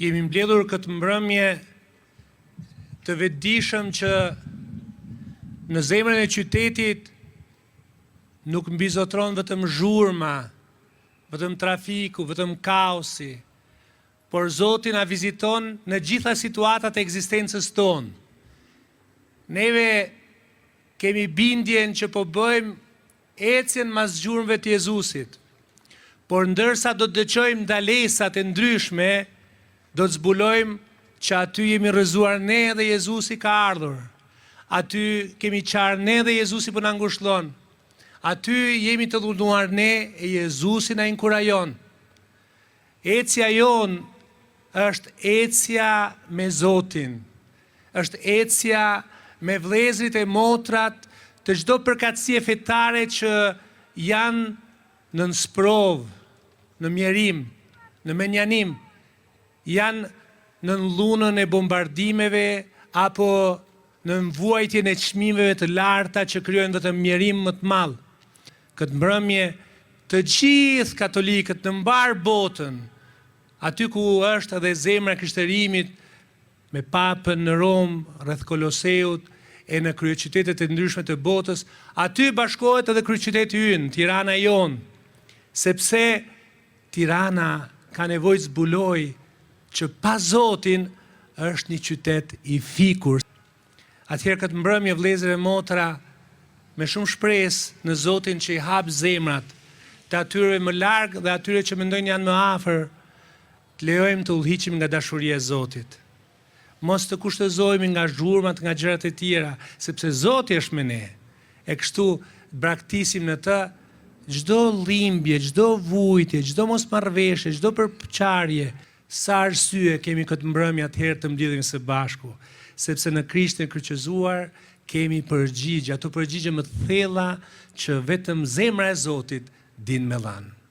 Jemi mbledhur këtë mbrëmje të vetëdijshëm që në zemrën e qytetit nuk mbizotëron vetëm zhurma, vetëm trafiku, vetëm kaosi, por Zoti na viziton në gjitha situatat e ekzistencës tonë. Neve kemi bindjen që po bëjmë ecjen mas gjurmëve të Jezusit. Por ndërsa do të dëgjojmë ndalesat e ndryshme, do të zbulojmë që aty jemi rrëzuar ne dhe Jezusi ka ardhur. Aty kemi qarë ne dhe Jezusi po na ngushllon. Aty jemi të dhunuar ne e Jezusi na inkurajon. Ecja jonë është ecja me Zotin, është ecja me vëllezërit e motrat të çdo përkatësie fetare që janë nën sprovë, në mjerim, në mënjanim, janë nën llunën e bombardimeve apo nën vuajtjen e çmimeve të larta që krijojnë vetëm mjerim më të madh. Këtë mbrëmje të gjithë katolikët në mbarë botën, aty ku është edhe zemra e krishterimit, me Papën në Romë, rreth Koloseut e në kryeqytetet e ndryshme të botës, aty bashkohet edhe kryeqyteti ynë, Tirana jonë, sepse Tirana ka nevojë të zbulojë që pa Zotin është një qytet i fikur. Atëherë këtë mbrëmje vëllezër e motra, me shumë shpresë në Zotin që i hap zemrat të atyre më larg dhe atyre që mendojnë janë më afër, të lejojmë të udhëhiqemi nga dashuria e Zotit. Mos të kushtëzohemi nga zhurmat, nga gjërat e tjera, sepse Zoti është me ne. E kështu të braktisim në të çdo dhimbje, çdo vujtje, çdo mosmarrëveshje, çdo përçarje. Sa arsye kemi këtë mbrëmje atëherë të mblidhemi së bashku, sepse në Krishtin e kryqëzuar kemi përgjigje, ato përgjigje më të thella që vetëm zemra e Zotit din me dhanë.